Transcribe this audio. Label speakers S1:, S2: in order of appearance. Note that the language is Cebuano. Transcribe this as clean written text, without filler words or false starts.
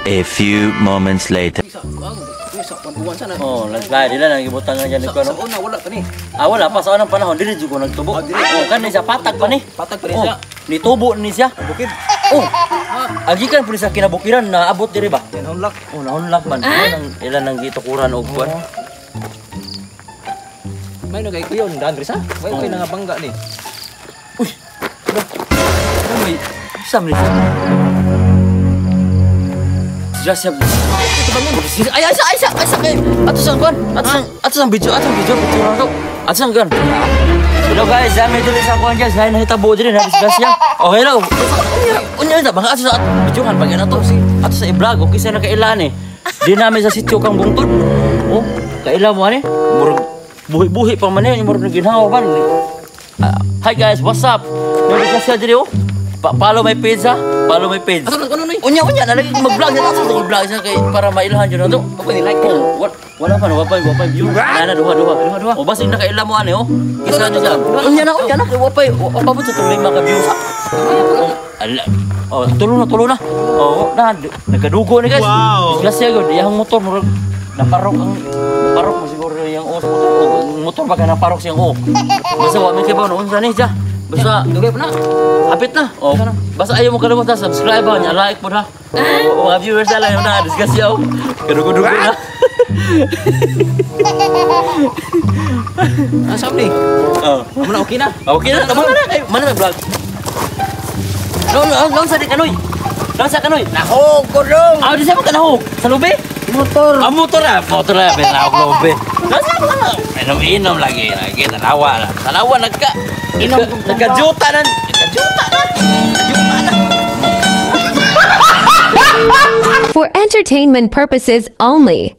S1: A few moments later.
S2: Sa kuan, sa panuwan sana.
S3: Oh, nagkaya nila nang gibutangan dyan
S2: Sa,
S3: ko
S2: sa
S3: no.
S2: una wala pa ni.
S3: Ah, wala pa sa unang panahon dili jud ko nagtubo.
S2: Ah, dili.
S3: Oh, kani siya patag pa ni.
S2: Patag pa ni
S3: Oh,
S2: siya.
S3: nitubo ni siya.
S2: Bukid.
S3: Oh. Agikan po ni sa kinabukiran na abot diri ba?
S2: Yan unlock.
S3: Oh, naunlak man. Ilan ang gitukuran og kuan.
S2: May nagay ko yun, daan sa. May
S3: Oh.
S2: kay nga bangga ni.
S3: Uy. Ano? Ano may sam ni siya? Siya. Ay, ay, ay, ay, ay, ay, ato sa kuan. Ato sa video, picture na to. Ato sa kuan. Hello guys, dami dili sa kuan guys. Naay nahitabo diri na disgrasya. Oh, hello. Unya, unya ta bang ato sa videohan pag na to si ato sa i-vlog okay sa nakailan eh. Di namin sa sitio kang bungtod. Oh, kaila mo ani? Murag buhi-buhi pa man yun, murag ginhawa man. Ah, hi guys, what's up? May disgrasya diri oh. Follow my page ha. Follow my page.
S2: Ato ano ni?
S3: Unya unya na lagi mag-vlog na ato mag-vlog siya kay para mailahan jud nato.
S2: Okay ni like.
S3: Oh, wala pa no, wala pa view. Na na duha duha. Duha duha. O basta nakaila mo ani oh. Kisa nyo siya. Unya na kay wa pa sa tuloy mga views. Oh, ala. Oh, tulo na tulo na. Oh, na nagkadugo ni guys. Wow. Disgrasya gud iyang motor murag naparok ang naparok mo siguro iyang o sa motor. Oh, ang motor baka naparok siyang o. Basta wa mi kay ba no unsa ni siya. Basta
S2: Dugay pa na.
S3: Hapit na. Oh. Basta ayaw mo kalimot ha, subscribe ha, nya like po ha. Oh, mga viewers na lang yung na discuss oh. Kadugo-dugo na.
S2: Ah, sam ni.
S3: Oh.
S2: Amo na okay na.
S3: Okay na, tama na kay mana may vlog. No, no, no, sa di kanoy. No, sa kanoy.
S2: Nahog ko dong.
S3: Ah, di sa ka nahog. Sa lubi?
S2: Motor.
S3: Ah, motor ah. Motor ah, pero nahog lubi. No, sa ka na. Inom-inom lagi, lagi tanawa na. Tanawa nagka
S2: Inom
S3: nagkajuta na. Nagkajuta na. Nagkajuta na.
S4: For entertainment purposes only.